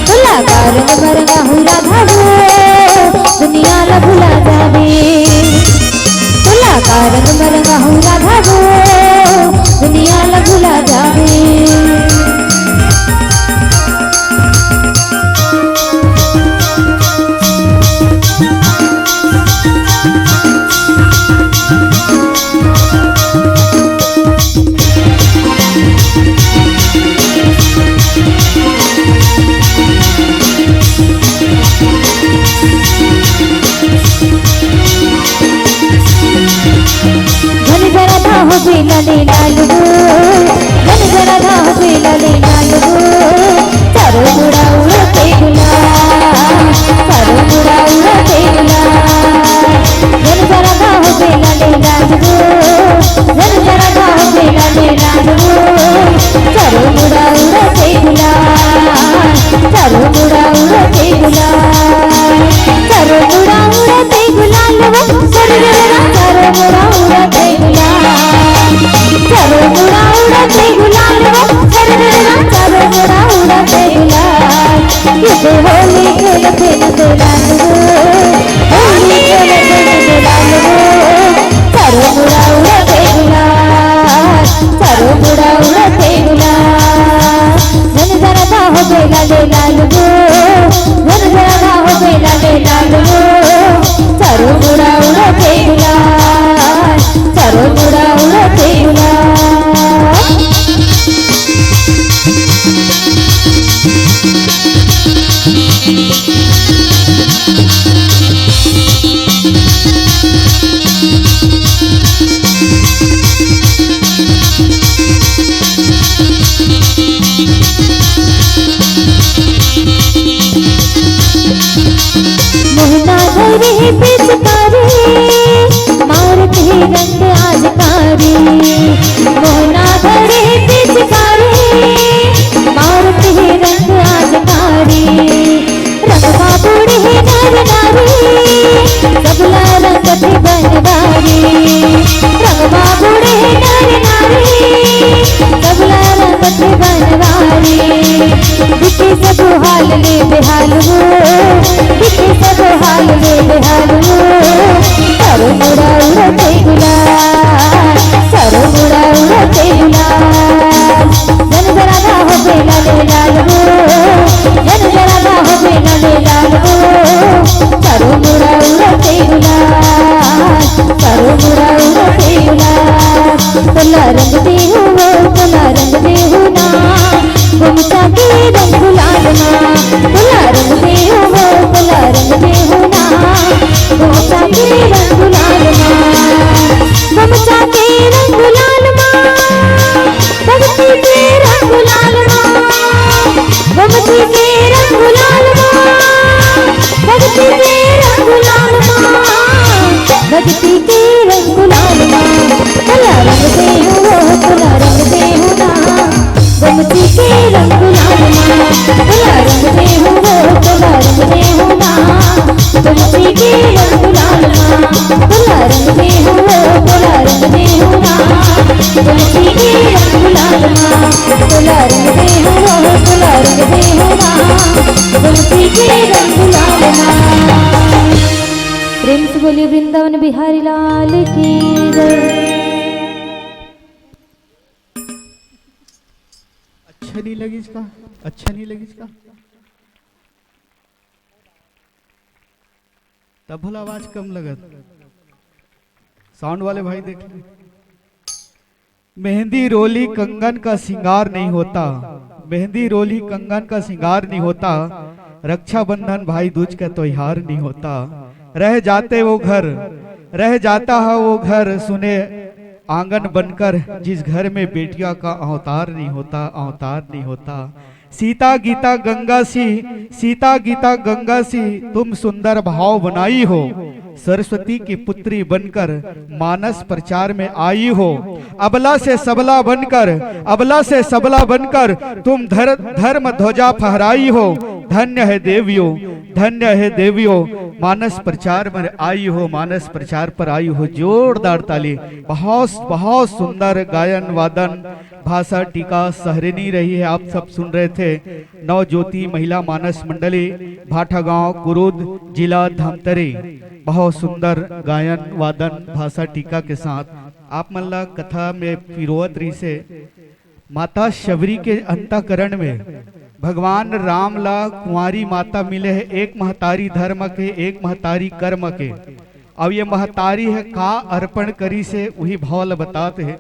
तोला का रंग मा रंगाहूँ राधा वो, दुनिया ला भुला जाबे। तोला का रंग मा रंगाहूँ राधा वो, दुनिया ला भुला जाबे। घन जरा धाह बेला ले लाल वो, घन जरा धाह बेला ले लाल वो, चारों मुड़ा उड़ते गुलाल, चारों मुड़ा उड़ते गुलाल। घन जरा धाह बेला ले लाल वो, घन जरा धाह बेला ले लाल वो, चारों मुड़ा उड़ते गुलाल, चारों मुड़ा उड़ते गुलाल, चारों मुड़ा उड़ते गुलाल वो, सरगररा चारों मुड़ा उड़ते गुलाल, चारों मुड़ा उड़ते गुलाल वो, सरगररा चारों मुड़ा उड़ते गुलाल। ये तो होली खेलते न गुलाल वो, होली खेलते न गुलाल वो, चारों मुड़ा उड़ते गुलाल, चारों मुड़ा उड़ते गुलाल। घन जरा धाह बेला ले लाल वो, घन जरा धाह बेला ले लाल वो, चारों मुड़ा उड़ते गुलाल, चारों मुड़ा उड़ते गुलाल। मोहना धरे पिचकारी, मारत हे रंग आज कारी। मोहना धरे पिचकारी, मारत हे रंग आज कारी। रंगमा बूड़े हे नर नारी, सबला रंगत हे बनवारी। रंगमा बूड़े हे नर नारी, सबला रंगत हे बनवारी। दिखे सब हाल ले बेहाल वो, दिखे सब हाल ले बेहाल वो। चारों मुड़ा उड़ते गुलाल, चारों मुड़ा उड़ते गुलाल। घन जरा धाह बेला ले लाल वो, घन जरा धाह बेला ले लाल वो। चारों मुड़ा उड़ते गुलाल, चारों मुड़ा उड़ते गुलाल। तोला रंग देहूँ वो, तोला रंग देहूँ ना, गुमचा के रंग गुलाल मा। तोला रंग देहूँ वो, तोला रंग देहूँ ना, गुमचा के रंग गुलाल मा। गुमचा के रंग गुलाल मा, भगती के रंग गुलाल मा। गुमचा के रंग गुलाल मा, भगती के रंग गुलाल मा। भगती के रंग गुलाल मा, तोला रंग देहूँ वो, तोला रंग देहूँ ना। गुमचा के रंग गुलाल मा, तोला रंग देहूँ वो, तोला रंग देहूँ ना। गुमचा के रंग गुलाल मा, तोला रंग देहूँ वो, तोला रंग देहूँ ना। गुमचा के रंग गुलाल मा, तोला रंग देहूँ वो, तोला रंग देहूँ ना। गुमचा के रंग गुलाल मा। प्रेम से बोलिए वृंदावन बिहारी लाल की जय। अच्छा नहीं लगी इसका, अच्छा नहीं लगी इसका। तब भला आवाज कम लगत। साउंड वाले भाई देख ले। मेहंदी, रोली, कंगन का सिंगार नहीं होता, मेहंदी रोली कंगन का सिंगार नहीं होता, रक्षाबंधन भाई दूज का त्योहार नहीं होता। रह जाते वो घर, रह जाता है वो घर, सुने आंगन बनकर, जिस घर में बेटिया का अवतार नहीं होता, अवतार नहीं होता। सीता गीता गंगा सी, सीता गीता गंगा सी, तुम सुंदर भाव बनाई हो। सरस्वती की पुत्री बनकर मानस प्रचार में आई हो। अबला से सबला बनकर, अबला से सबला बनकर तुम धर-, धर्म ध्वजा फहराई हो। धन्य है देवियो, धन्य है देवियो, मानस प्रचार में आई हो, मानस प्रचार पर आई हो। जोरदार ताली। बहुत, बहुत सुंदर गायन वादन, भाषा टीका सहरनी रही है। आप सब सुन रहे थे, नव ज्योति महिला मानस मंडली, भाटागांव, कुरुद, जिला धमतरी। बहुत सुंदर गायन वादन, भाषा टीका के साथ आप मन ला कथा में पिरोवत रहिसे। माता शबरी के अंतःकरण में भगवान राम ला कुंवारी माता मिले है, एक महतारी धर्म के, एक महतारी कर्म के। अब ये महतारी है का अर्पण करी से उही भाव ल बतात है।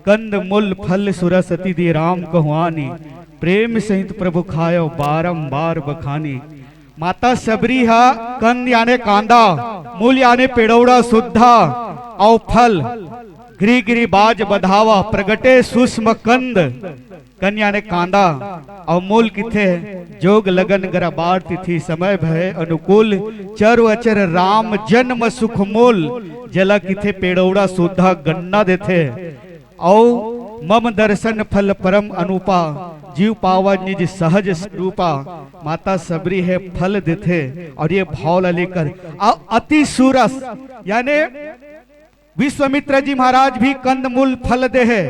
कंद मूल फल सुरसति दे राम कहुआनी, प्रेम सहित प्रभु खायो बारंबार बखानी। माता शबरी हा कंद याने कांदा, मूल याने पेड़ौड़ा सुद्धा, अउ फल गृह गृह बाज बधावा, प्रगटे सूक्ष्म कंद, कंद याने कांदा, अउ मूल किथे जोग लगन गरा बार तिथि समय भय अनुकूल, चरु अचर राम जन्म सुख मूल, जेला किथे पेड़ौड़ा सुद्धा गन्ना देथे। अउ मम दर्शन फल परम अनूपा, जीव पावा निज सहज स्वरूपा। माता शबरी हे फल देथे अउ ये भाव ला लेकर अउ अति सुरस, याने विश्वामित्र जी महाराज भी कंदमूल फल देहे,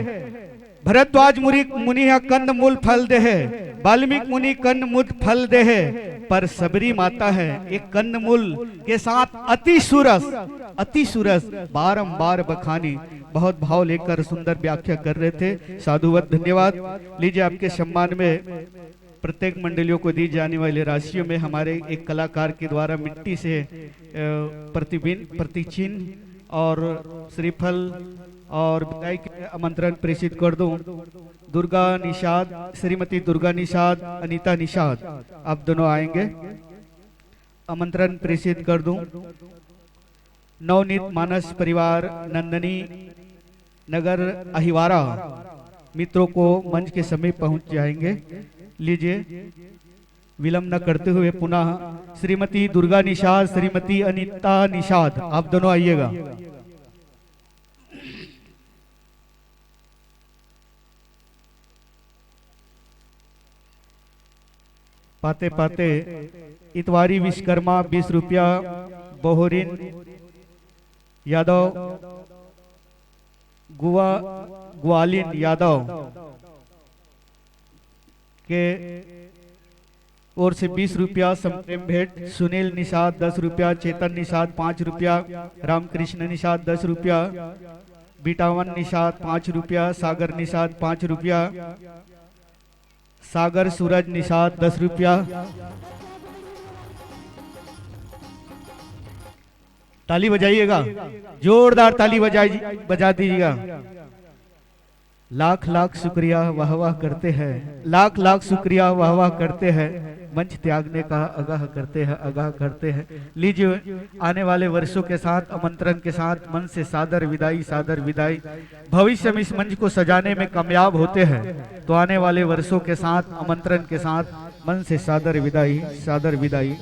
भरद्वाज मुनि, मुनि ह कंदमूल फल देहे, वाल्मीकि मुनि कंदमूल फल देहे, पर शबरी माता हे एक कंदमूल के साथ अति सुरस, अति सुरस बारंबार बखानी। बहुत भाव लेकर सुंदर व्याख्या कर रहे थे। साधुवत धन्यवाद। लीजिए, आपके सम्मान में प्रत्येक मंडलियों को दी जाने वाली राशियों में हमारे एक कलाकार के द्वारा मिट्टी से, अ, प्रतिबिंब, प्रतिचिन्ह और श्रीफल और विदाई के आमंत्रण प्रेषित कर दूं। दुर्गा निषाद, श्रीमती दुर्गा निषाद, अनीता निषाद, आप दोनों आएंगे। आमंत्रण प्रेषित कर दूं। नवनीत मानस परिवार नंदनी नगर अहिवारा मित्रों को मंच के समीप पहुंच जाएंगे। लीजिए, विलंब न करते हुए पुनः श्रीमती दुर्गा निषाद, श्रीमती अनिता निषाद, आप दोनों आइएगा। पाते पाते इतवारी विश्वकर्मा बीस रुपया, बोहरिन यादव, गुआ, ग्वालिन यादव के ओर से बीस रुपया, समप्रेम भेंट, सुनील निषाद दस रुपया, चेतन निषाद पाँच रुपया, रामकृष्ण निषाद दस रुपया, बिटावन निषाद पाँच रुपया, सागर निषाद पाँच रुपया, सागर सूरज निषाद दस रुपया। ताली बजाइएगा, जोरदार ताली बजाई, बजा दीजिएगा। लाख लाख शुक्रिया, वाह वाह करते हैं, लाख लाख शुक्रिया, वाह वाह करते हैं। मंच त्यागने का आगाह करते हैं, आगाह करते हैं। लीजिए, आने वाले वर्षों के साथ, आमंत्रण के साथ, मन से सादर विदाई, सादर विदाई। भविष्य में इस मंच को सजाने में कामयाब होते हैं तो आने वाले वर्षों के साथ, आमंत्रण के साथ, मन से सादर विदाई, सादर विदाई।